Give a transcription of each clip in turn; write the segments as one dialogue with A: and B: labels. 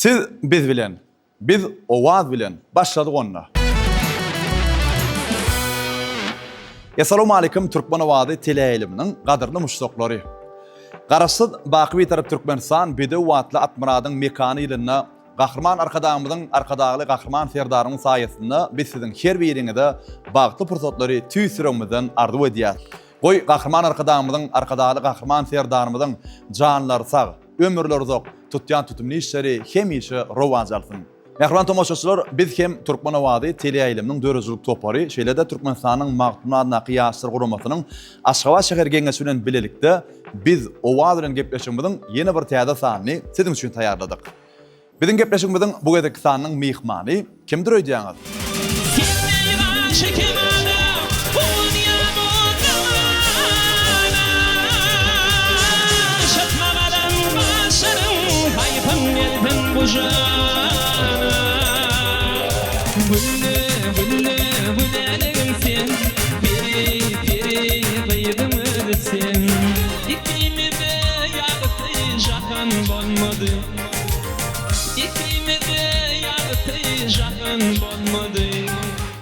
A: Siz biz bilen, biz Owaz bilen başladyk onda. Essalawmaleýkim Türkmen owazy teleýaýlymynyň gadyrly muşdaklary. Garaşsyz, baky Bitarap Türkmenistan bedew atly Atmyradyň mekany ýylynda Gahryman Arkadagymyzyň, Arkadagly Gahryman Serdaryň saýasynda biz siziň her biriňize bagtly pursatlary tüýs ýüregimizden arzuw edýäs. Goý, Gahryman Arkadagymyzyň, Arkadagly Gahryman Serdarymyzyň janlary sag, ömürleri uzak, tutýan tutumly işleri hemişe rowaç alsyn! Mähriban tomaşaçylar, biz hem Türkmen owazy teleýaýlymynyň döredijilik topary, şeýle-de Türkmenistanyň Magtymguly adyndaky Ýaşlar guramasynyň Aşgabat şäher Geňeşi bilen bilelikde Biz owaz bilen gepleşigimiziň ýene bir täze sanyny siziň üçin taýýarladyk. Biziň gepleşigimiziň bu gezekki sanynyň myhmany kimdir öýdýäňiz?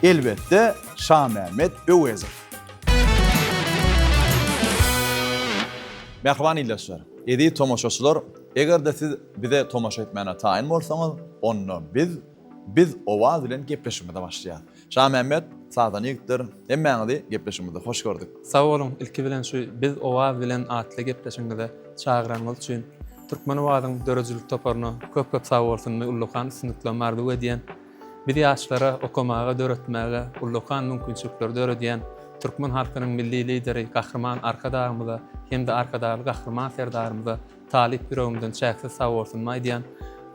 A: Elbetde, Şamämmet Öwezow. Mähriban ildeşler, eziz tomaşaçylar, eger-de siz bize tomaşa etmäne taýyn bolsaňyz, onda biz Biz Owaz bilen gepleşigimize başlaýas. Şamämmet, sazan ýigitler, hemmäňizi gepleşigimizde hoş gördük.
B: Sag boluň, ilki bilen şu Biz Owaz bilen atly gepleşigiňize çagyranyňyz üçin Türkmen Owazyň döredijilik toparyna köp köp sag bolsunymy ullakan üstünliklerimi arzuw edýän. Biz ýaşlara okamaga döretmäge ullakan mümkinçilikleri döredýän Türkmen halkynyň Milli Lideri Gahryman Arkadagymyza hem-de Arkadagly Gahryman Serdarymyza Talyp ýüregimden çäksiz sagbolsunymy aýdýan.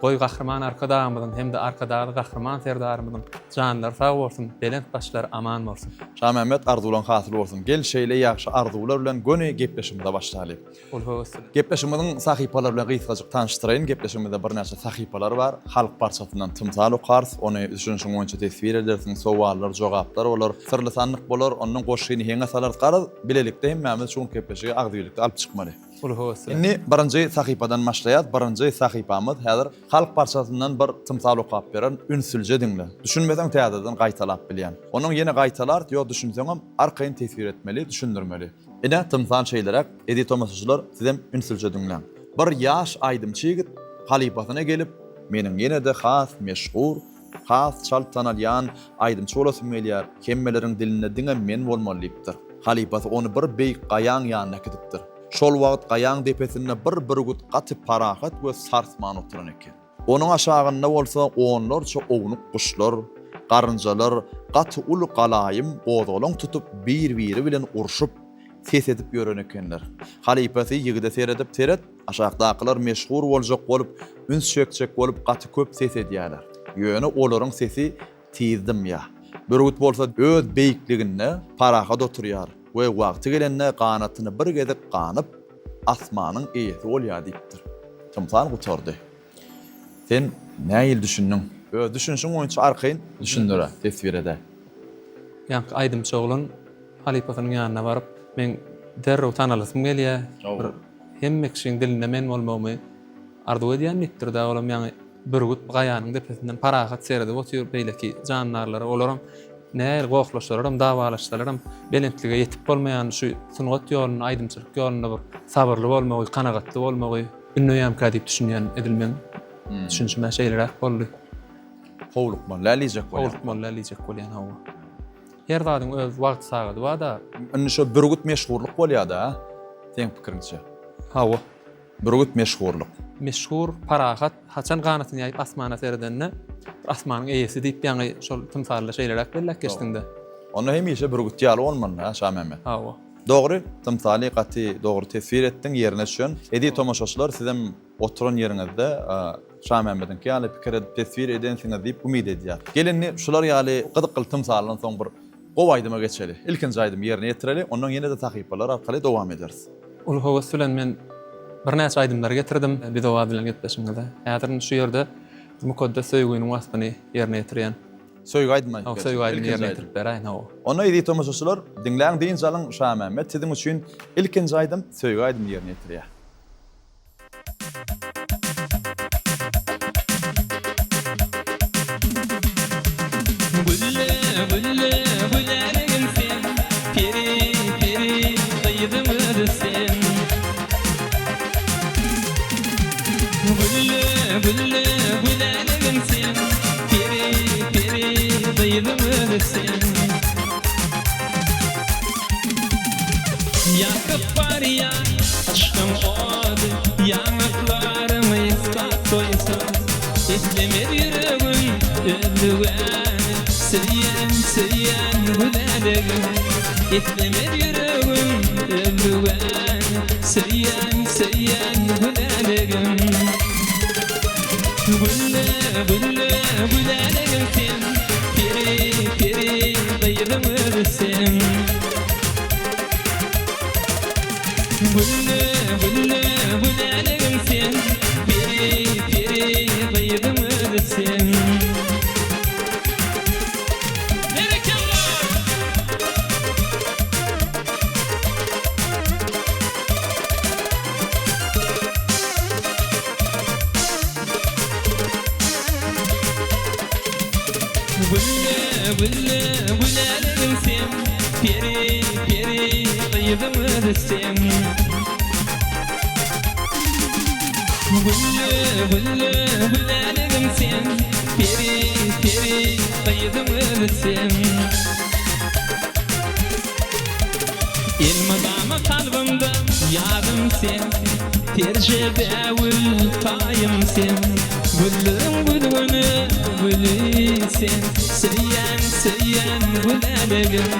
B: Goý Gahryman Arkadagymyzyň hem-de Arkadagly Gahryman Serdarymyzyň janlary sag bolsun, belent başlary aman bolsun.
A: Şamämmet arzuwlaň hasyl bolsun. Gel şeýle ýagşy arzuwlar bilen göni gepleşigimize başlaly.
B: Uly höwes bilen.
A: Gepleşigimiziň sahypalary bilen gysgajyk tanyşdyraýyn. Gepleşigimizde birnäçe sahypalar bar. Halk parçasyndan tymsal okarys. Ony düşünişiň boýunça teswir edersiň. Sowallar, jogaplar bolar. Syrly sandyk bolar. Ondan goşgyny heňe salarys. Garaz, bilelikde hemmämiz şu günki gepleşigi agzybirlikde alyp çykmaly.
B: Uly höwes bilen.
A: Indi birinji sahypadan başlaýas. Birinji sahypamyz häzir halk parçasyndan bir tymsal okap bererin. Ünsülje diňle. Düşünmeseň täzeden gaýtalap bilýän. Onuň ýene gaýtalarys, ýok düşünseňem arkaýyn teswir etmeli, düşündirmeli. Ine, tymsal şeýleräk, eziz tomaşaçylar, sizem ünsülje diňläň. Bir ýaş aýdymçy ýigit halypasyna gelip, Meniň ýene-de has meşhur, Has çalt tanalýan aýdymçy bolasym gelýär, hemmeleriň dilinde diňe men bolmaly diýipdir. Halypasy ony bir beýik gaýaň ýanyna äkidipdir. Şol wagt gaýaň depesinde bir bürgüt gaty parahat we sarsman oturan eken. Onuň aşagynda bolsa onlarça ownuk guşlar, garynjalar gaty uly galaýym gozgalaň tutup bir-biri bilen urşup, ses edip ýören ekenler. Halypasy ýigide seredip, Seret, aşakdakylar meşhur boljak bolup, üns çekjek bolup gaty köp ses edýärler. Ýöne olaryň sesi tiz dymýar. Bürgüt bolsa öz beýikliginde parahat oturýar we wagty gelende ganatyny bir gezek ganyp, asmanyň eýesi bolýar diýipdir. Tymsal gutardy. Sen nähili düşündiň? Öz düşünişiň boýunça arkaýyn düşündir-ä, teswir ed-ä.
B: Ýaňky aýdymçy oglan halypasynyň ýanyna baryp, Meň derrew tanalasym gelýär, bir hemme kişiň dilinde men bolmagymy arzuw edýän diýipdir-de, olam ýaňy bürgüt gaýanyň depesinden parahat seredip otyr beýleki jandarlara, olaram nähili gohlaşsalaram, dawalaşsalaram belentlige ýetip bolmaýan şu sungat ýolunda, aýdymçylyk ýolunda bir sabyrly bolmagy, kanagatly bolmagy ündeýärmikä diýip düşünýän, edil meň düşünişim-ä şeýleräk boldy.
A: Howlukmaly däl diýjek bolýaň.
B: Howlukmaly däl diýjek bolýan, hawa. Her zadyň öz wagty sagady bar-da.
A: Indi şo bürgüt meşhurlyk bolýa-da, seň pikiriňçe?
B: Hawa.
A: Bürgüt meşhurlyk.
B: Meşhur, parahat, haçan ganatyny ýaýyp asmana seredende, bir asmanyň eýesi diýip ýaňy şol tymsalda şeýleräk belläp geçdiň-de.
A: Onda hemişe bürgüt ýaly bolmaly-da, Şamämmet.
B: Hawa.
A: Dogry, tymsaly gaty dogry teswir etdiň, ýerine düşen. Eziz tomaşaçylar, sizem oturan ýeriňizde Şamämmediňki ýaly pikir edip teswir edensiňiz diýip umyt edýäs. Gel indi şular ýaly gyzykly tymsaldan soň bir gowy aýdyma geçeli. Ilkinji aýdymy ýerine ýetireli, ondan ýene-de sahypalar arkaly dowam ederis.
B: Uly höwes bilen men birnäçe aýdymlary getirdim Biz owaz bilen gepleşigiňize. Häzir indi şu ýerde mukaddes söýginiň waspyny ýerine ýetirýän.
A: Söýgi aýdymy aýdyp berjek.
B: Söýgi aýdymy ýerine ýetirip beräýin, hawa.
A: Onda eziz tomaşaçylar, diňläň dynç alyň Şamämmet siziň üçin ilkinji aýdym söýgi aýdymy ýerine ýetirýär.
B: Gülle, gülle, gülälegim sen, Peri, peri gyzyň özi sen. Ýakyp barýan yşkyň ody, Ýaňaklaryňy ysgap goýsa. Islemez ýüregim özlügäni, Söýýän, söýýän gülälegim. Islemez ýüregim özlügäni, Söýýän, söýýän gülälegim. Gülle, gülle, gülälegim sen, Peri, peri gyzyň özi sen. Gülle, gülle, gülälegim sen, Peri, peri gyzyň özi sen. Berekella! Gülle, gülle, gülälegim sen, Peri, peri gyzyň özi sen. Gülle, gülle, gülälegim sen, Peri, peri gyzyň özi sen. Elmydama kalbymda ýadym sen, Terje bägül taýym sen, Gülleriň gülgüne güli sen, Söýýän, söýýän gülälegim.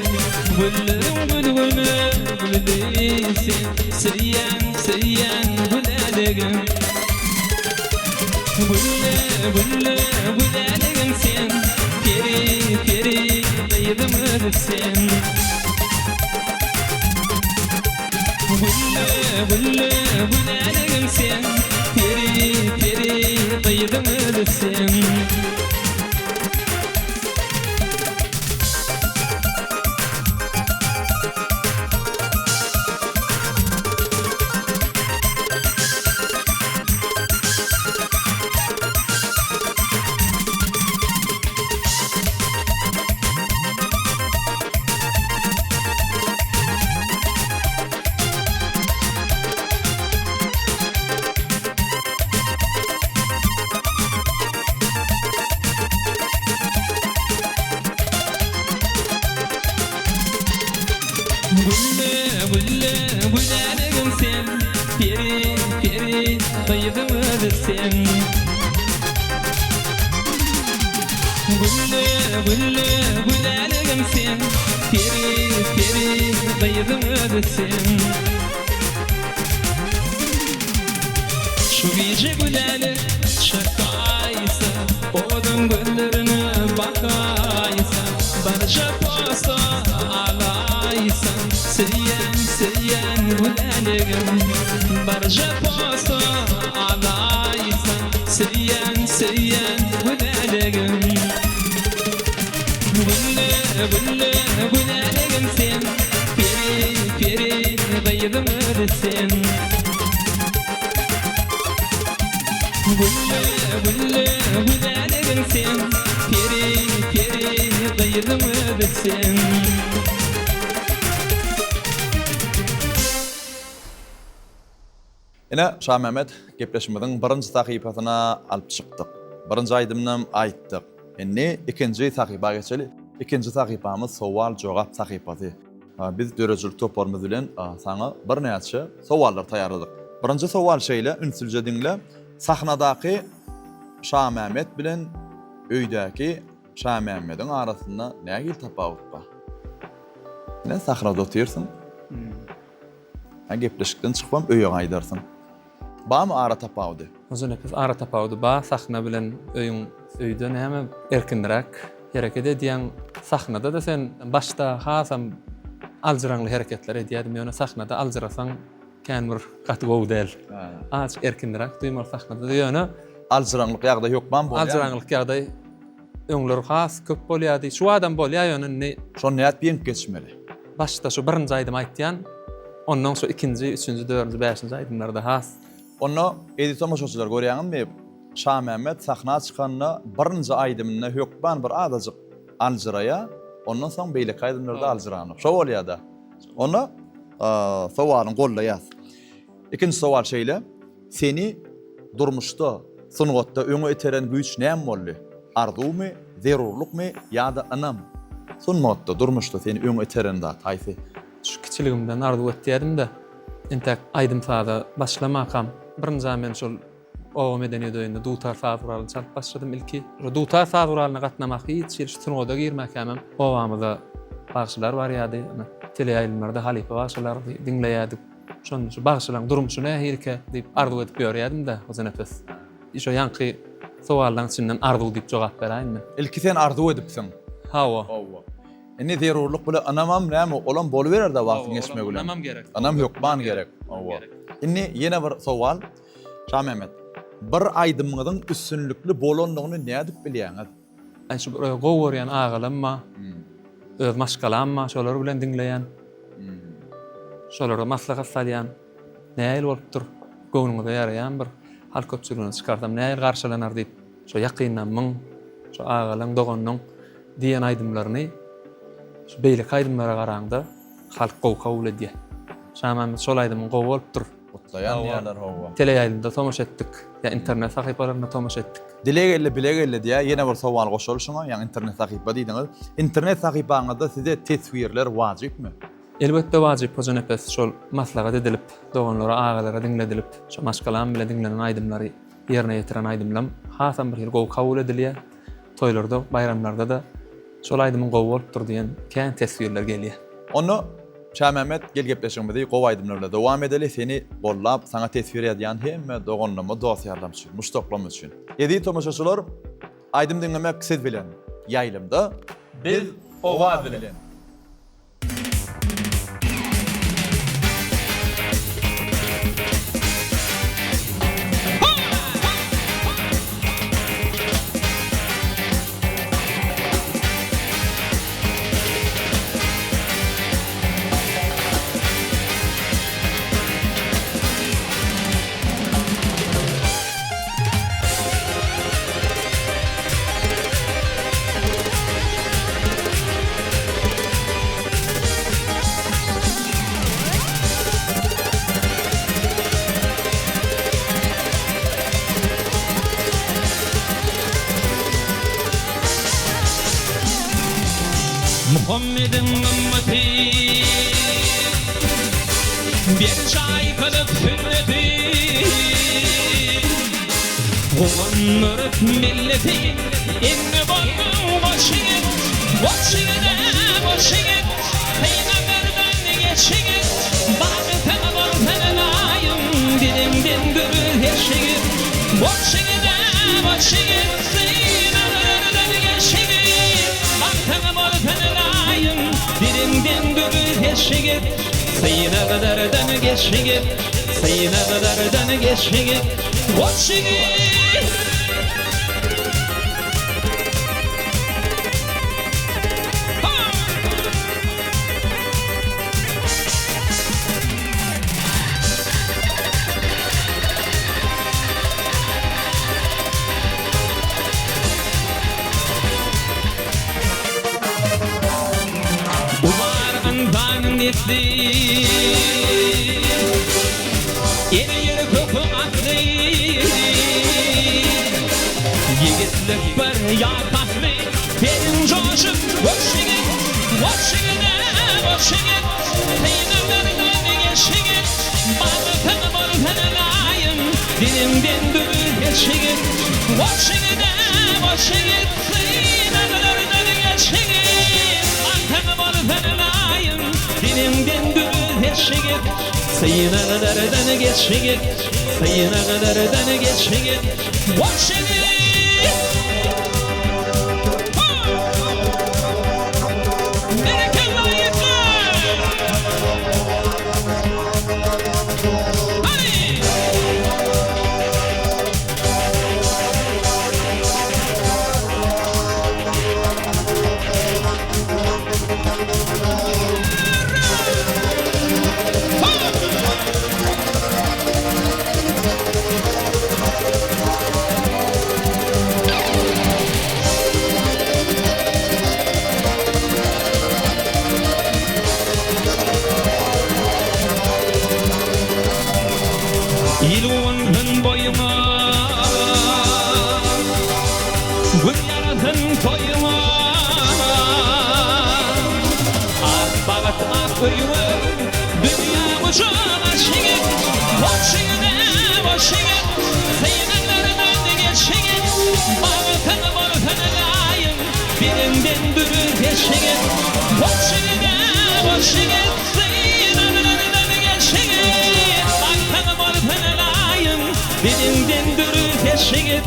B: Gülleriň gülgüne güli sen, Söýýän, söýýän gülälegim. Gülle, gülle, gülälegim sen, Peri, peri gyzyň özi sen. Gülle, gülle, gülälegim sen, Peri, peri gyzyň özi sen. Gülle, gülle, gülälegim sen, Peri, peri gyzyň özi sen. Gülle, gülle, gülälegim sen, Peri, peri gyzyň özi sen. Şu gije gülälek çykaýsa, Oduň gözlerine bakaýsa, Barja posa alaýsa, Söýýän, söýýän gülälegim. Barja posa alaýsa, Söýýän, söýýän gülälegim. Gülle, gülle, gülälegim sen, Peri, peri gyzyň özi sen. Gülle, gülle, gülälegim sen, Peri, peri gyzyň özi sen.
A: Ine, Şamämmet, gepleşigimiziň birinji sahypasyna alyp çykdyk. Birinji aýdymynam aýtdyk. Indi ikinji sahypa geçeli. Ikinji sahypamyz sowal-jogap sahypasy. Biz döredijilik toparymyz bilen saňa birnäçe sowallar taýýarladyk. Birinji sowal şeýle, ünsülje diňle. Sahnadaky Şamämmet bilen öýdäki Şamämmediň arasynda nähili tapawut bar? Ine, sahnada otyrsyň. Hä gepleşikden çykybam öýe gaýdarsyň. Barmy ara tapawudy?
B: Hojanepes ara tapawudy bar sahna bilen öýüň öýde näme erkinräk hereket edýäň sahnada-da sen başda hasam aljyraňly hereketler edýädim ýöne sahnada aljyrasaň kän bir gaty gowy däl. Azajyk erkinräk duýmaly sahnada-da ýöne
A: Aljyraňlyk ýagdaý hökman bolýarmy?
B: Aljyraňlyk ýagdaý Öňler has köp bolýardy. Şu adam bolýar ýöne indi.
A: Şony nädip ýeňip geçmeli?
B: Başda şu birinji aýdymy aýtýan. Ondan şu ikinji, üçünji, dördünji, bäşinji aýdymlarda has.
A: Onda eziz tomaşaçylar görýäňizmi Şamämmet sahna çykanda birinji aýdymynda hökman bir azajyk aljyraýar, ondan soň beýleki aýdymlarda aljyranok. Şo bolýada. Onda sowalyňy gollaýas. Ikinji sowal şeýle, seni. Durmuşda, sungatda öňe iteren güýç näme boldy? Arzuwmy, zerurlykmy ýa-da ynam? Sungatda, durmuşda seni öňe iteren zat haýsy?
B: Şu kiçiligimden arzuw etýärdim-de, entäk aýdym-saza başlamakam, birinjä men şol oba medeniýet öýünde dutar saz guralyny çalyp başladym ilki. Şo dutar saz guralyna gatnamak hiç hili şu sungata girmäkämem obamyza bagşylar barýardy. Ine, teleýaýlymlarda halypa bagşylary diňleýärdik. Şonda şu bagşylaryň durmuşy nähilikä diýip arzuw edip ýörýärdim-de, Hojanepes. Şo ýaňky sowallaryň içinden arzuw diýip jogap beräýin men.
A: Ilki sen arzuw edipsiň.
B: Hawa.
A: Hawa. Indi zerurlyk bile ynamam näme, olam boluberer-dä wagtyň geçmegi bilen.
B: Ynamam gerek.
A: Ynam hökman gerek. Hawa. Indi ýene bir sowal. Şamämmet, bir aýdymyňyzyň üstünlikli bolandygyny nädip bilýäňiz?
B: Aý şu bir gowy görýän agalam bar. Öz maşgalam bar, şolar bilen diňleýän. Şolara maslahat salýan. Nähili bolupdyr? Göwnüňize ýaraýan bir halk köpçüligine çykarsam nähili garşylanar diýip, şo ýakynlarymyň, şo agalaň, doganyň diýen aýdymlaryny şu beýleki aýdymlara garaňda halk gowy kabul edýär. Şamämmet şol aýdymyň gowy bolupdyr.
A: Gutlaýan diýýärler hawa.
B: Teleýaýlymda tomaşa etdik. Ýa internet sahypalarynda tomaşa etdik.
A: Dile geldi bile geldi diýýär. Ýene bir sowal goşaly şuňa. Ýaňy internet sahypa diýdiňiz. Internet sahypaňyzda size teswirler wajypmy?
B: Elbetde wajyp Hojanepes şol maslahat edilip doganlara agalara diňledilip şo maşgalam bile diňlenen aýdymlary ýerine ýetiren aýdymlam hasam bir hili gowy kabul edilýär toýlarda baýramlarda-da şol aýdymyň gowy bolupdyr diýen kän teswirler gelýär.
A: Onda Şamämmet gel gepleşigimizi gowy aýdymlar bilen dowam edeli seni gollap saňa teswir ýazýan hemme doganlama dos ýarlam üçin muşdaklam üçin. Eziz tomaşaçylar aýdym diňlemek siz bilen ýaýlymda
B: Biz owaz bilen.
C: Muhammediň ymmaty Berjaý kylyp sünneti Guwandyryp milleti Indi bolduň goç ýigit Goç ýigide goç ýigit Pygamberden geç ýigit Bagtyňa bolsun laýyň Diliňden dür heş ýigit Goç ýigide goç ýigit Synaglardan geç ýigit Bagtyňa bolsun laýyň Diliňden dür heş ýigit Synaglardan geç ýigit Synaglardan geç ýigit Goç ýigit! Ubar ynsanyň nesli Ene ýeri köki asly Ýigitlik bir ýat asly Seriň joşup goç ýigit Goç ýigide goç ýigit Synaglardan geç ýigit Bagtyň bolsun laýyň Diliňden dür heç ýigit Goç ýigide goç ýigit Synaglardan geç ýigit Bagtyň bolsun laýyň Diliňden dür heç ýigit Synaglardan geç ýigit Synaglardan geç ýigit Goç ýigit! Berekella ýigitler! Hany! Gujaga çigit, Hoş ýigide, boş ýigit, Synaglardan geç ýigit, Bagtyň bolsun laýyk, Biliňden dür seç ýigit, Hoş ýigide, boş ýigit, Synaglardan geç ýigit, Bagtyň bolsun laýyk, Biliňden dür seç ýigit,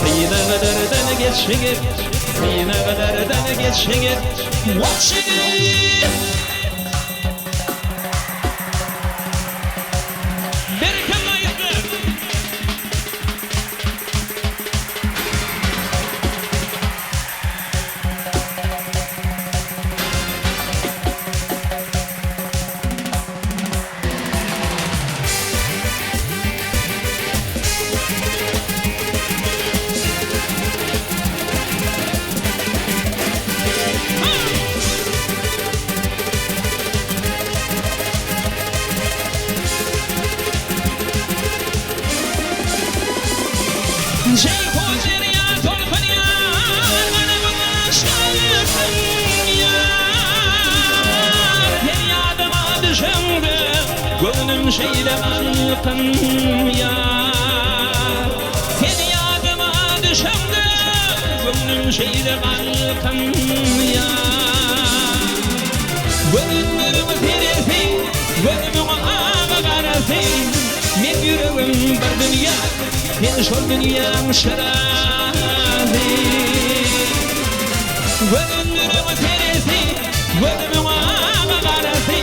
C: Synaglardan geç ýigit, Synaglardan geç ýigit, Hoş ýigit! Berekella ýigitler! Jeýhun derýa tolkunýar, Ganagyň aşagsyn ýar. Sen ýadyma düşeňde, Göwnüm şeýle galkynýar. Sen ýadyma düşeňde, Göwnüm şeýle galkynýar. Gözleriň seresi, Gözümiň agy-garasy, Meň ýüregim bir dünýä, Sen şol dünýäň şirasy. Gözleriň seresi, Gözümiň agy-garasy,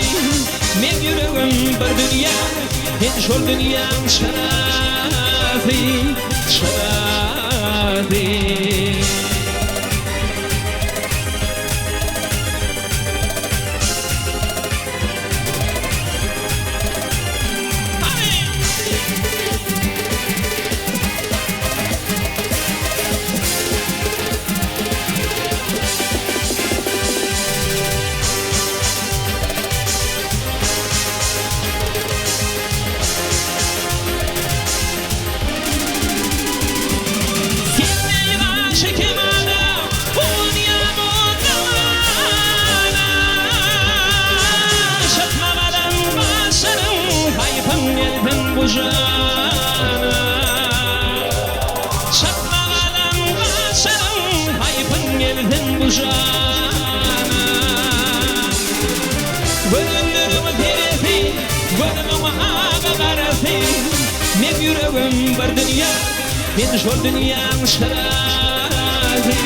C: Meň ýüregim bir dünýä, Sen şol dünýäň şirasy, şirasy. Sen ýaşy kemala, onýa bu zamana. Çatmagalan başynyň haýpyň gelsin bu jana. Çatmagalan başynyň haýpyň gelsin bu jana. Gözelleriň seresi, gözümiň agy-garasy, Meň ýüregim bir dünýä, sen şol dünýäň şirasy.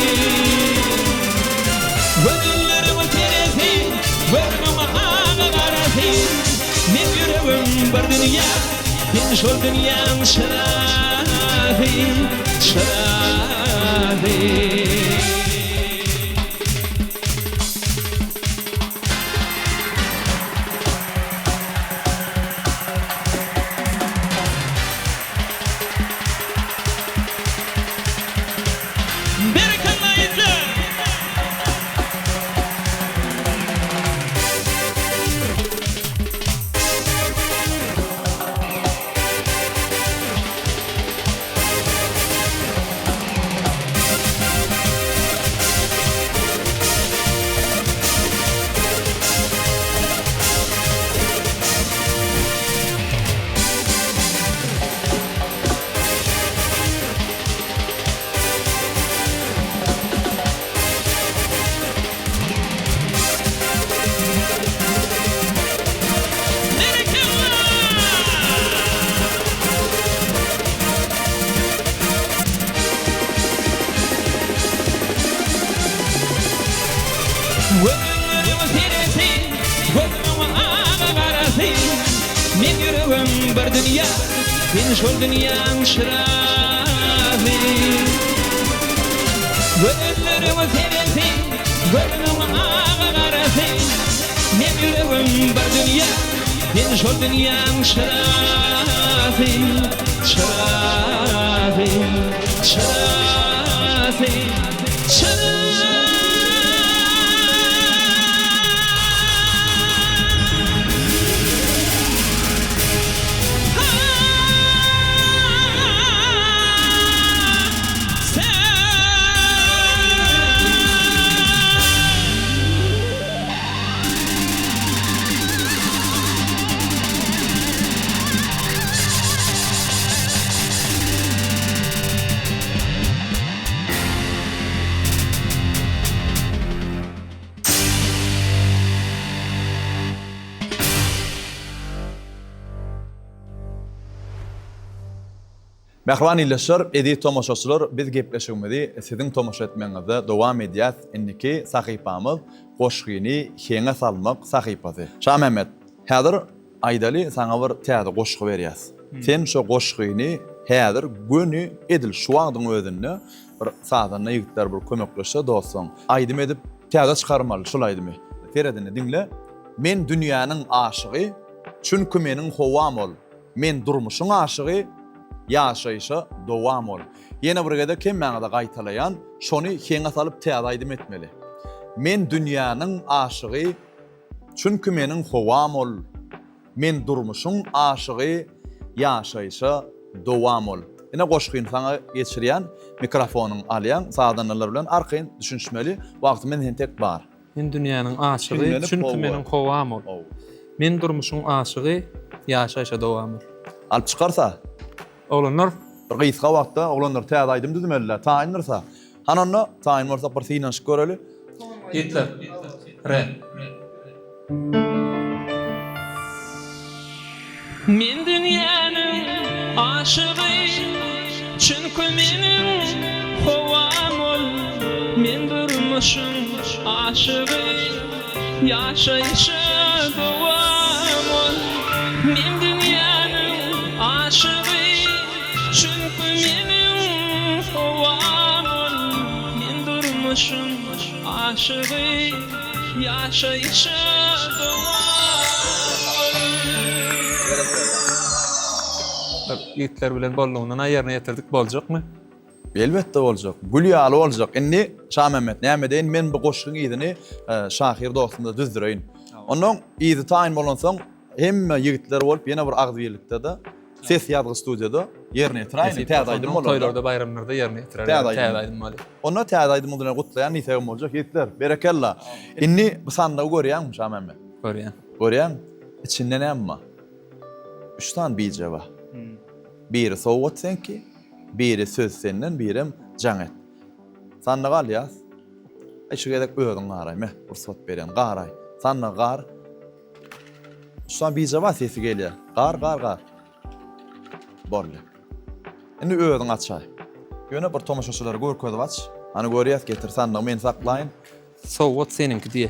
C: Gözelleriň seresi, gözümiň agy-garasy, Meň ýüregim bir dünýä, sen şol dünýäň şirasy, şirasy. Berekella ýigitler! Berekella! Gözleriň seresi, gözümiň agy-garasy, Meň ýüregim bir dünýä, sen şol dünýäň şirasy. Gözleriň seresi, gözümiň agy-garasy, Meň ýüregim bir dünýä, sen şol dünýäň şirasy, Şirasy, şirasy, şirasy.
A: Mähriban ildeşler, eziz tomaşaçylar, biz gepleşigimizi siziň tomaşa etmegiňizde dowam edýäs. Indiki sahypamyz goşgyny heňe salmak sahypasy. Şamämmet, häzir aýdaly saňa bir täze goşgy berýäs. Sen şo goşgyny häzir göni edil şu wagtyň özünde bir sazanda ýigitler bir kömekleşse dostlaň aýdym edip täze çykarmaly şul aýdymy. Seret indi diňle. Men dünýäniň aşygy, çünki meniň howam ol. Men durmuşyň aşygy, ýaşaýşa dowam ol. Ýene bir gezek hemmäňize gaýtalaýan, şony heňe salyp täze aýdym etmeli. Men dünýäniň aşygy, çünki meniň howam ol. Men durmuşyň aşygy, ýaşaýşa dowam ol. Ine goşgyny saňa geçirýän, mikrofonyňy alýaň, sazandalar bilen arkaýyn düşünişmeli, wagtymyz entek bar.
B: Men dünýäniň aşygy, çünki meniň howam ol. Men durmuşyň aşygy, ýaşaýşa dowam ol.
A: Alyp çykarsa.
B: Oglanlar.
A: Bir gysga wagtda oglanlar täze aýdym düzmeliler. Taýyndyrsa. Hany onda taýyn bolsak bir synanyşyp göreli.
B: Ýigitler. Re.
C: Men dünýäniň aşygy, çünki meniň howam ol. Men durmuşyň aşygy, ýaşaýşa dowam ol. Men dünýäniň aşygy, çünki meniň howam ol. Men durmuşyň aşygy, Ýaşaýşa dowam ol.
B: Bir ýigitler bilen boldugyndan-a ýerine ýetirdik boljakmy?
A: Elbetde boljak. Gül ýaly boljak. Indi Şamämmet näme edeýin men bu goşgyň yzyny şahyr dostumda düzdüreýin. Onnoň yzy taýyn bolansoň hemme ýigitler bolup ýene bir agzybirlikde-de Ses ýazgy studiýada ýerine ýetiräýeli. Täze aýdym bolar.
B: Toýlarda, baýramlarda ýerine ýetirerler. Täze aýdym bolýar.
A: Onda täze aýdymyňyz bilen gutlaýan diýsegem boljak. Ýigitler, berekella. Indi bu sandygy görýäňmi, Şamämmet?
B: Görýän.
A: Görýäň? Içinde näme bar? Üç sany bije bar. Biri sowgat seňki, biri söz senden, birem jaň et. Sandygy alýas. Aý şu gezek özüň garaý, meh, rugsat berýän. Garaý. Sandygy gar. Şuan bije bar sesi gelýär. Gar gar gar. Boldy. Indi özüň açaý. Ýöne bir tomaşaçylara görkezip aç. Hany görýäs getir sandygy men saklaýyn.
B: Sowgat seniňki diýe.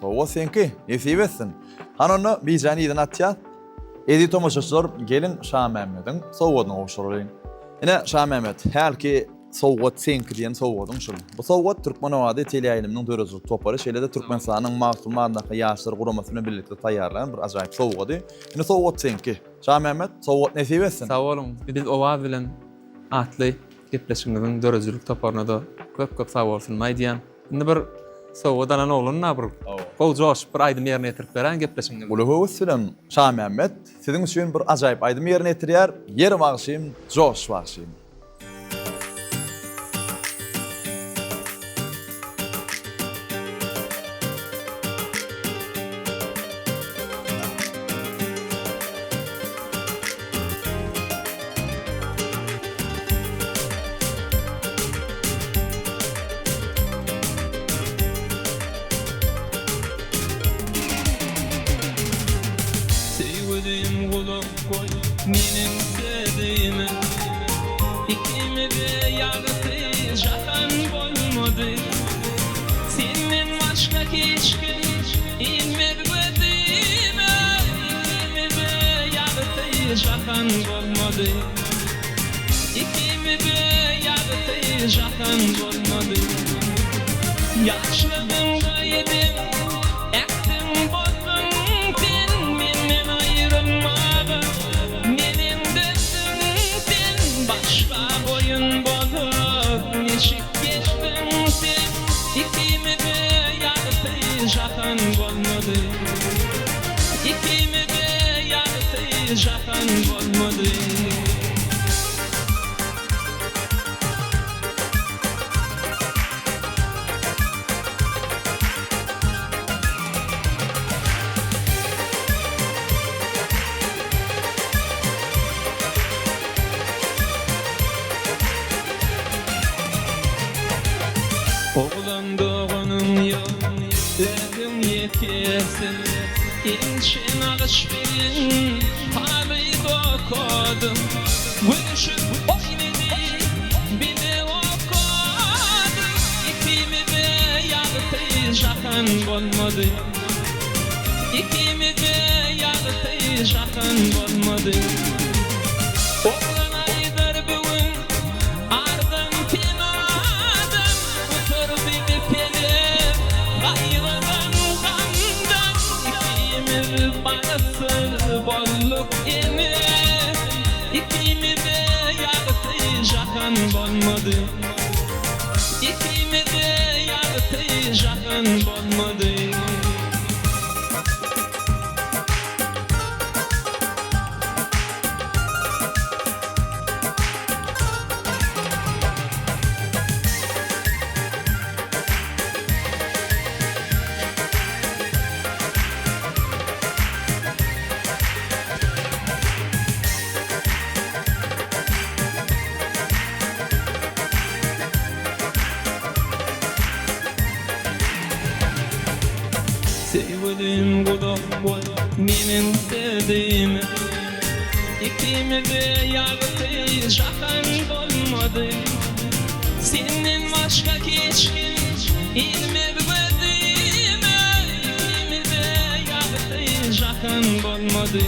A: Sowgat seňki. Nesip etsin. Hany onda bijäni yzyna atýas. Eziz tomaşaçylar geliň Şamämmediň sowgadyny gowşuralyň. Ine Şamämmet hälki Sowgat seňki diýen sowgadyň şul. Bu sowgat Türkmen owazy teleýaýlymynyň döredijilik topary, şeýle-de Türkmenistanyň Magtymguly adyndaky Ýaşlar guramasy bilen birlikde taýýarlan bir ajaýyp sowgady. Indi sowgat seňki. Şamämmet, sowgat nesip etsin!
B: Sag boluň! Biz Owaz bilen atly gepleşigimiziň döredijilik toparyna-da köp-köp sag bolsunymy aýdýan. Indi bir sowgat alan oglan-da bir gowy joşup bir aýdym ýerine ýetirip beräýiň gepleşigiňizde.
A: Uly höwes bilen Şamämmet siziň üçin bir ajaýyp aýdym ýerine ýetirýär, Ýer bagşym, joş bagşym.
C: Söýgülim gulak goý meniň sözüme Ikimize ýagty jahan bolmady Senden başga hiç kim ilmez gözüme Ikimize ýagty jahan bolmady Ikimize ýagty jahan bolmady Ýaşlygyňda eden ähdiň bozduň sen Menden aýrylmaga neneň dözdüň sen Başga boýun bozup niçik geçdiň sen Ikimize ýagty jahan bolmady Ikimize ýagty jahan bolmady. Oglan doganyň ýok, özüň ýekesin. Inçe nagyş bilen haly dokadyň. Gülüşip oýnadyň. Jahan bolmady. Ikimize ýagty jahan bolmady. Oglan aýdar bu gün ardan penadan, Gutar bizi pelek gaýgydan gamdan. Ikimiz bagtsyz bolduk ene, Ikimize ýagty jahan bolmady. Ikimize ýagty jahan bolmady. Söýgülim gulak goý meniň sözüme Ikimize ýagty jahan bolmady Senden başga hiç kim ilmez gözüme Ikimize ýagty jahan bolmady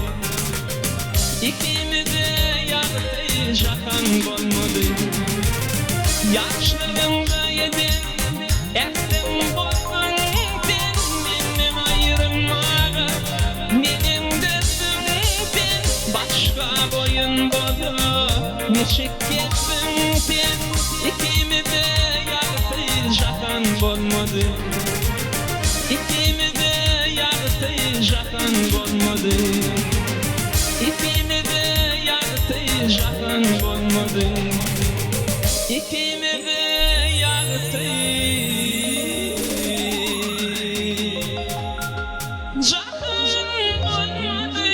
C: Ikimize ýagty jahan bolmady. Ýaşlygyňda eden ähdiň bozduň sen, Menden aýrylmaga neneň dözdüň sen? Başga boýun boza niçik gezdiň sen? Ikimize ýagty jahan bolmady. Ikimize ýagty jahan bolmady. Ikimize ýagty jahan bolmady. Ikimize ýagty jahan bolmady.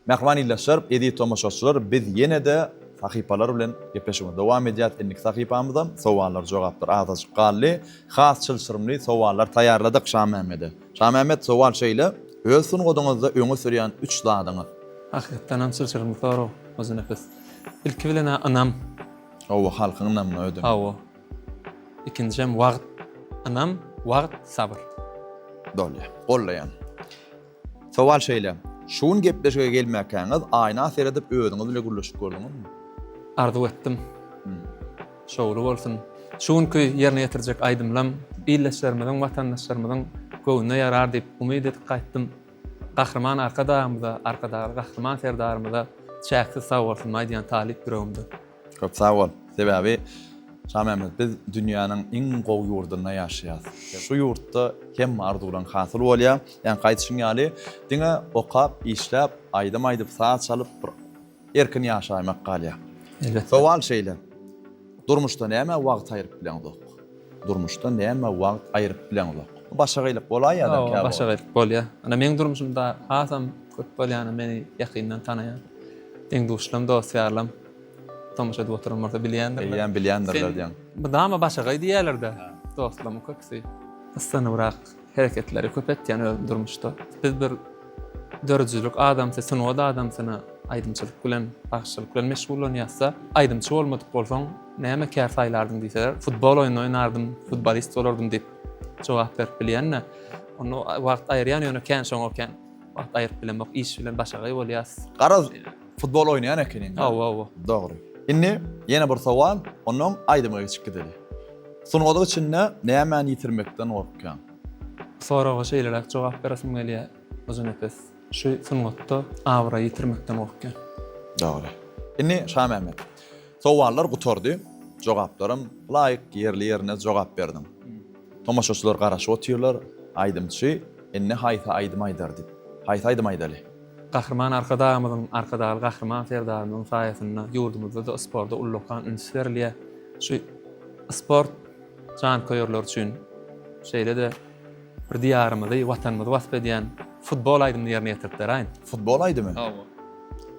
A: Mähriban ildeşler, eziz tomaşaçylar, biz ýene-de sahypalar bilen gepleşigimizi dowam edýäris. Indiki sahypamyzam sowallar, jogaplar azajyk galdy. Has çylşyrymly sowallar taýýarladyk Şamämmede. Şamämmet, sowal şeýle, Öz sungatyňyzda öňe sürýän üç zadyňyz?
B: Hakykatdanam çylşyrymly sorag, Hojanepes. Ilki bilen-ä ynam.
A: Hawa, halkyň ynamyna ödemek.
B: Hawa. Ikinjisem wagt. Ynam, wagt, sabyr.
A: Bolýar. Gollaýan. Sowal şeýle, Şu gün gepleşige gelmäkäňiz aýna seredip özüňiz bile gürleşip gördüňizmi?
B: Arzuw etdim. Şowly bolsun. Şu günki ýerine ýetirjek aýdymlam ildeşlerimiziň, watandaşlarymyzyň göwnüne ýarar diýip umyt edip gaýtdym. Gahryman Arkadagymyza, Arkadagly Gahryman Serdarymyza çäksiz sagbolsunymy aýdýan talyp ýüregimden.
A: Köp sag bol. Sebäbi Şamämmet biz dünýäniň iň gowy ýurdunda ýaşaýas. Şu ýurtda hemme arzuwlaň hasyl bolýar. Ýaňky aýdyşyň ýaly diňe okap, işläp, aýdym aýdyp, saz çalyp bir erkin ýaşaýmak galýar.
B: Elbetde.
A: Sowal şeýle. Durmuşda nämä wagt aýryp bileňzok? Durmuşda nämä wagt aýryp bileňzok? Bu başagaýlyk bolaýýa-da
B: Hawa,
A: käwagt.
B: başagaýlyk bolýar. Ana meň durmuşymda hasam köp bolýany meni ýakyndan tanaýan deň-duşlam, dost-ýarlam. Tomaşa edip oturan bolsa bilýändirler.
A: Eýýäm bilýändirler diýýäň.
B: Mydama başagaý diýýärler-de dostlarymyň köpüsi. Gyssanybrak hereketleri köp etýän özüm durmuşda. Biz bir döredijilik adamsy, sungat adamsyna aýdymçylyk bilen, bagşyçylyk bilen meşgullanýasda, aýdymçy bolmadyk bolsaň näme kär saýlardyň diýseler, futbol oýnuny oýnardym, futbolist bolardym diýip jogap berip bilýän-de. Onda wagt aýyrýan ýöne kän şoňa kän wagt aýyryp bilemok, iş bilen başagaý bolýas.
A: Garaz, Futbol oýnaýan ekeniň.
B: Hawa, hawa.
A: Dogry. Indi ýene bir sowal, onnoň aýdyma geçip gideli. Sungatyň içinde nämäni ýitirmekden gorkýaň?
B: Bu soraga şeýleräk jogap beresim gelýär, Hojanepes. Şu sungatda abraý ýitirmekden gorkýan.
A: Dogry. Indi Şamämmet. Sowallar gutardy. Jogaplaram laýyk ýerli-ýerine jogap berdiň. Tomaşaçylar garaşyp otyrlar, aýdymçy indi haýsy aýdym aýdar diýip. Haýsy aýdym aýdaly?
B: Gahryman Arkadagymyzyň, Arkadagly Gahryman Serdarymyzyň saýasynda ýurdumyzda-da sporta ullakan üns berilýär. Şu sport janköýerler üçin, şeýle-de bir Diýarymyzy, Watanymyzy wasp edýän futbol aýdymyny ýerine ýetirip beräýin.
A: Futbol aýdymy?
B: Hawa.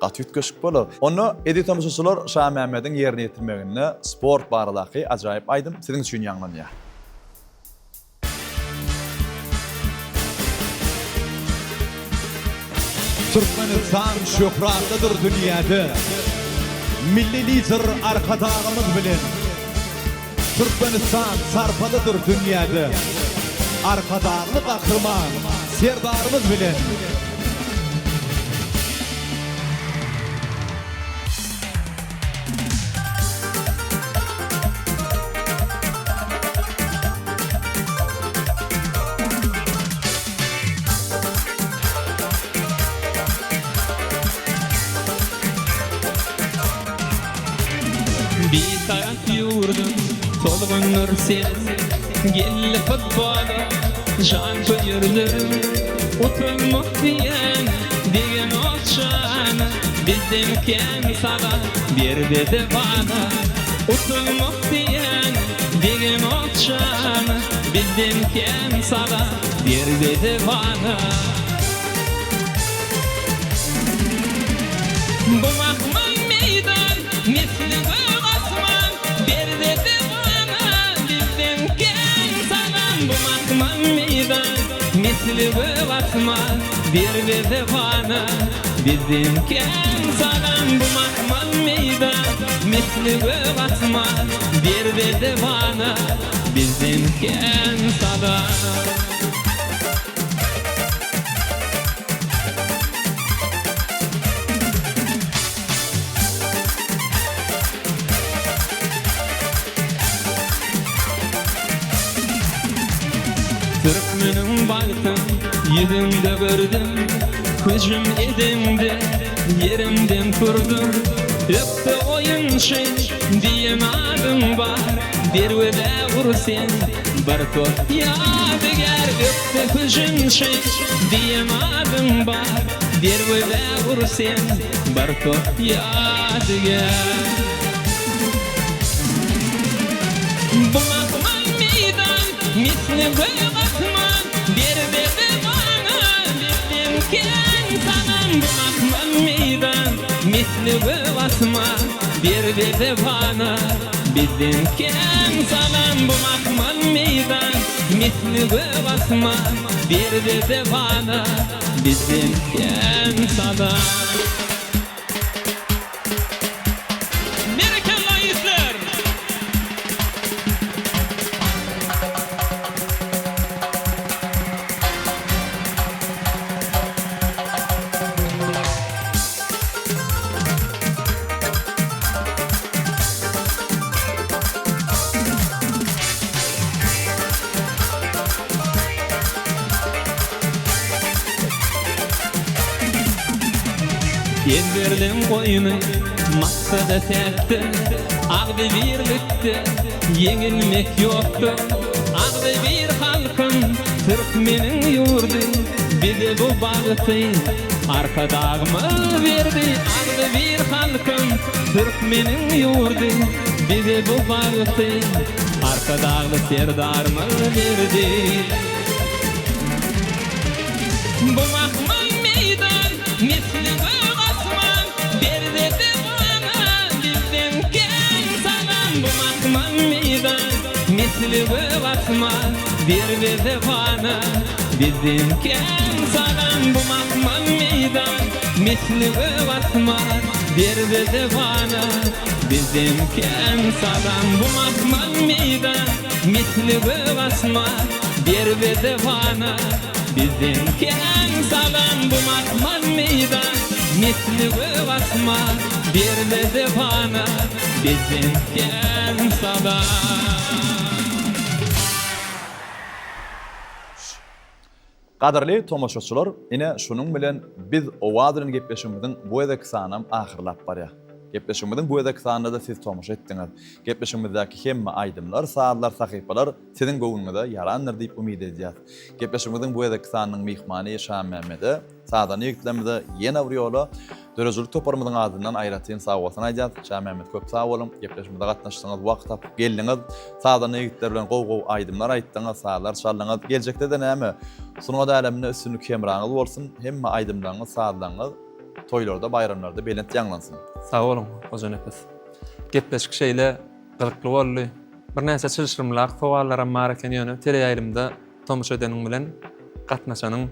A: Gaty üýtgeşik bolar. Onda, eziz tomaşaçylar, Şamämmediň ýerine ýetirmeginde sport baradaky ajaýyp aýdym siziň üçin ýaňlanýar.
D: Türkmenistan şöhratlydyr dünýäde. Milli Lider Arkadagymyz bilen Türkmenistan sarpalydyr dünýäde. Arkadagly Gahryman Serdarymyz bilen.
C: Bitarap ýurdum tolgundyr seni, Geldi futbola janköýerler. Utulmak diýen degenok jana, Bizden kän sala derweze bana. Utulmak diýen degenok jana, Bizden kän sala derweze bana. Bu mahmal meýdan misli gök asman, Derweze bana bizden kän salam. Bu mahmal meýdan misli gök asman, Derweze bana bizden kän salam. Bu mahmal meýdan misli gök asman, Derweze bana bizden kän salam. Türkmeniň bagtyn ýüzüňde gördüm, Hüjüm edeňde ýerimden turdum. Ökde oýunçy diýen adyň bar, Derwezä ur sen bir top ýadygär. Ökde hüjümçi diýen adyň bar, Derwezä ur sen bir top ýadygär. Bu mahmal meýdan misli gök asman, Derweze bana bizden kän salam. Bu mahmal meýdan misli gök asman, Derweze bana bizden kän salam. Bu mahmal meýdan misli gök asman, Derweze bana bizden kän salam. Berekella ýigitler! Ezberleň oýny maksada täkdir, Agzybirlikde ýeňilmek ýokdur. Agzybir halkym türkmeniň ýurdy, Bize bu bagty Arkadagymyz berdi. Agzybir halkym türkmeniň ýurdy, Bize bu bagty Arkadagly Serdarymyz berdi. Bu mahmal meýdan misli gök asman, Derweze bana bizden kän salam. Bu mahmal meýdan misli gök asman, Derweze bana bizden kän salam. Bu mahmal meýdan misli gök asman, Derweze bana bizden kän salam. Bu mahmal meýdan misli gök asman, Derweze bana Bizden kän salam bu mahmal meýdan Misli gök asman derweze bana Bizden kän salam.
A: Gadyrly tomaşaçylar, ine şunuň bilen biz Owaz bilen gepleşigimiziň bu gezekki sanam ahyrlap barýar. Gepleşigimiziň bu gezekki sanynda-da siz tomaşa etdiňiz. Gepleşigimizdäki hemme aýdymlar, sazlar, sahypalar Siziň göwnüňize ýarandyr diýip umyt edýäs. Gepleşigimiziň bu gezekki sanynyň myhmany Şamämmede, sazanda ýigitlerimize ýene bir ýola döredijilik toparymyzyň adyndan aýratyn sagbolsun aýdýas. Şamämmet köp sag boluň, gepleşigimize gatnaşdyňyz, wagt tapyp geldiňiz. Sazanda ýigitler bilen gowy-gowy aýdymlar aýtdyňyz, sazlar çaldyňyz. Geljekde-de näme, sungat äleminde üstünlik hemraňyz bolsun, hemme aýdymlaryňyz, sazlaryňyz toýlarda, baýramlarda belent ýaňlansyn.
B: Sag boluň, Hojanepes. Gepleşik şeýle gyzykly boldy. Birnäçe çylşyrymlyrak sowallaram bar eken ýöne teleýaýlymda tomaşa edeniň bilen gatnaşanyň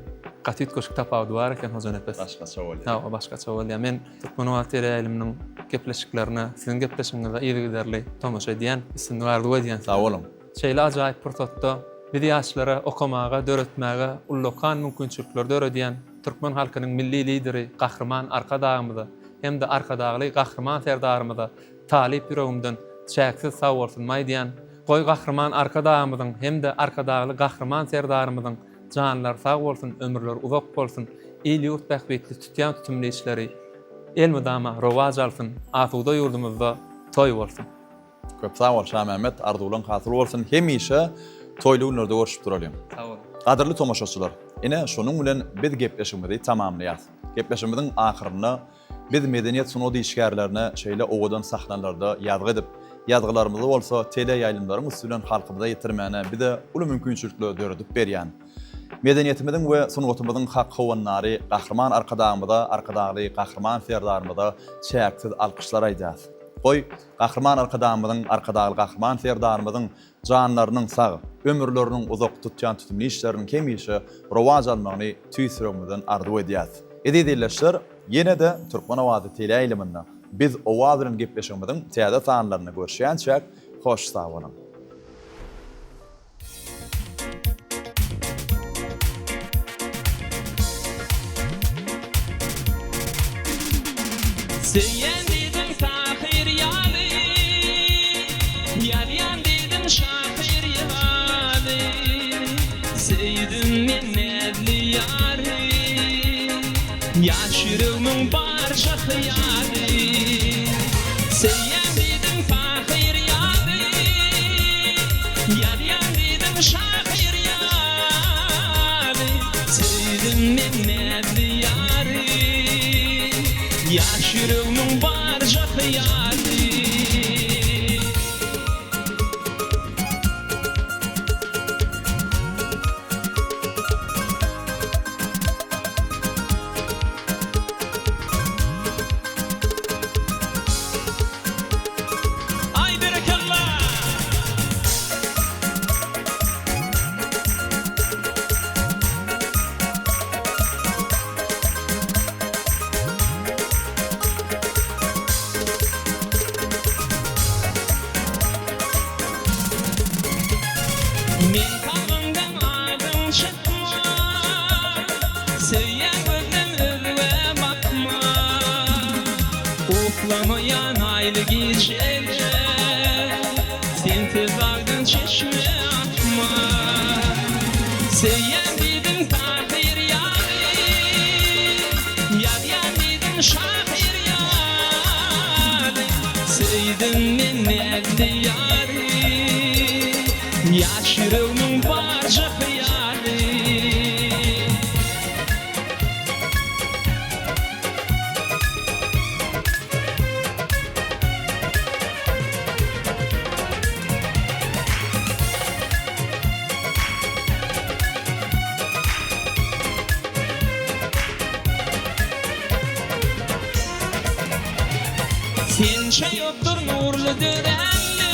B: gaty üýtgeşik tapawudy bar eken Hojanepes.
A: Başgaça bolýar.
B: Hawa başgaça bolýar. Men Türkmen owazy teleýaýlymynyň. gepleşiklerine, siziň gepleşigiňize yzygiderli tomaşa edýän, üstünlik arzuw edýän.
A: Sag boluň.
B: Şeýle ajaýyp pursatda biz ýaşlara okamaga, döretmäge ullakan mümkinçilikleri döredýän türkmen halkynyň Milli Lideri Gahryman Arkadagymyza hem-de Arkadagly Gahryman Serdarymyza talyp ýüregimden çäksiz sagbolsunymy aýdýan. Goý Gahryman Arkadagymyzyň hem-de Arkadagly Gahryman Serdarymyzyň janlary sag bolsun, ömürleri uzak bolsun, il-ýurt bähbitli tutýan tutumly işleri elmydama rowaç alsyn, asuda ýurdumyzda toý bolsun!
A: Köp sag bol Şamämmet arzuwlaň hasyl bolsun hemişe toýly günlerde görüşip duralyň.
B: Sag boluň.
A: Gadyrly tomaşaçylar, ine şonuň bilen biz gepleşigimizi tamamlaýas. Gepleşigimiziň ahyrynda biz medeniýet sungat işgärlerine şeýle owadan sahnalarda ýazgy edip, ýazgylarymyzy bolsa teleýaýlymlaryň üsti bilen halkymyza ýetirmäne bize uly mümkinçilikleri döredip berýän medeniýetimiziň we sungatymyzyň hak howandary Gahryman Arkadagymyza, Arkadagly Gahryman Serdarymyza çäksiz alkyşlar aýdýas. Goý, Gahryman Arkadagymyzyň, Arkadagly Gahryman Serdarymyzyň janlarynyň sag, ömürleriniň uzak, tutýan tutumly işleriniň hemişe rowaç almagyny tüýs ýüregimizden arzuw edýäs. Eziz ildeşler, ýene-de Türkmen owazy teleýaýlymynda Biz owaz bilen gepleşigimiziň täze sanlarynda görüşýänçäk, hoş sag boluň!
C: Söýýän diýdiň tahyr ýaly, Ýazýan diýdiň şahyr ýaly. Söýdüm men näzli ýary, Ýaş ýüregmiň barja hyýaly. Söýýän diýdiň tahyr ýaly. Ýazýan diýdim şahyr ýaly, Söýdüm men näzli ýary, Ýaş ýüregmiň barja hyýaly. Aý berekella! Men kalbymdan adyň çykmaz, Söýýän gözlem özgä bakmaz. Uklamaýan aýly gijeler, Sensiz agdan çeşme akmaz. Söýýän diýdiň tahyr ýaly, Ýazýan diýdiň şahyr ýaly. Söýdüm men näzli ýary, Ýaş ýüregmiň barja hyýaly. Sençe ýokdur nurly döräňde,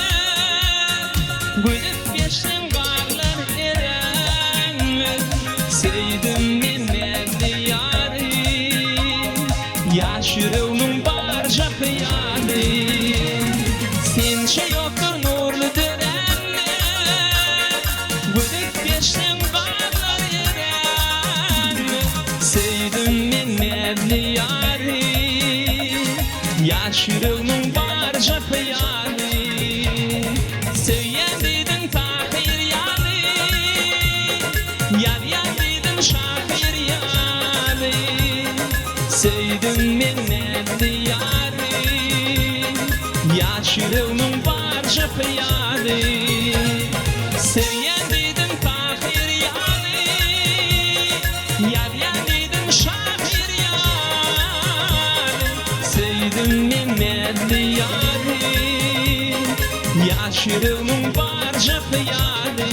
C: Gülüp geçseň garlar eräňde. Söýdüm men näzli ýary, Ýaş ýüregmiň barja hyýaly. Sençe ýokdur nurly döräňde, Gülüp geçseň garlar eräňde. Söýdüm men näzli ýary, Ýaş ýüregmiň barja hyýaly. Söýýän diýdiň Tahyr ýaly, Ýazýan diýdiň şahyr ýaly. Söýdüm men näzli ýary, Ýaş ýüregmiň barja hyýaly. Söýýän diýdiň Tahyr ýaly, Ýazýan diýdiň şahyr ýaly. Söýdüm men näzli ýary, Ýaş ýüregmiň barja hyýaly.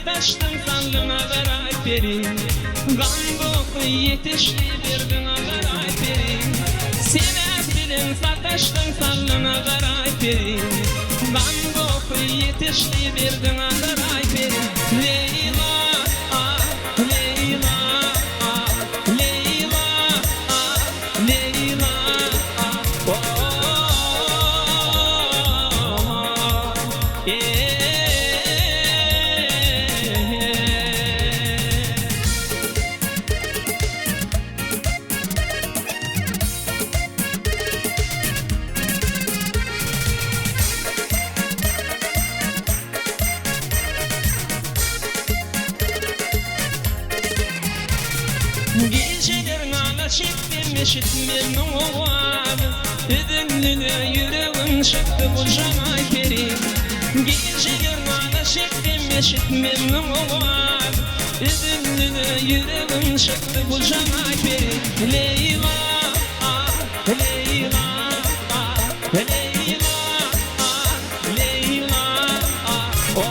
C: sataşdyň saldyň azara peri Gam gohy ýetişdi berdiň azara peri Sebäp bilen sataşdyň saldyň azara peri Gam gohy ýetişdi berdiň azara peri Leýla ah Leýla ah Leýla ah Leýla ah oh Gijeleriň ala çekdim eşitmedim owaz Üzüldüle ýüregim çykdy gujaga peri Gijeleriň ala çekdim eşitmedim owaz Üzüldüle ýüregim çykdy gujaga peri Leýla ah Leýla ah Leýla ah Leýla ah oh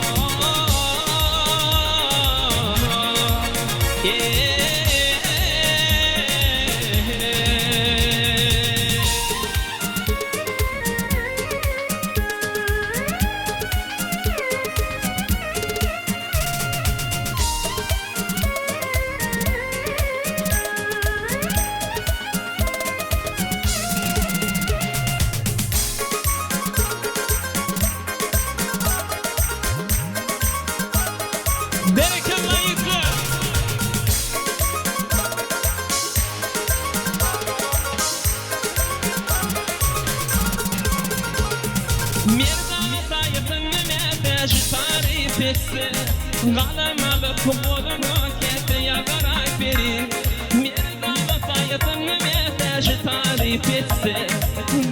C: Berekella ýigitler! Merdana saýasyňa mätäç taryp etse, Galam alyp goluna käte ýazar aýperi. Merdana saýasyňa mätäç taryp etse,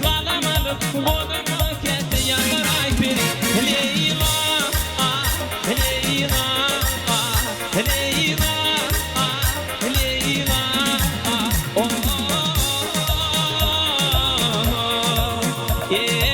C: Galam alyp goluna käte ýazar aýperi. Leýla, ah, Leýla, ah, Leýla, ah, Leýla, ah, oh, eh.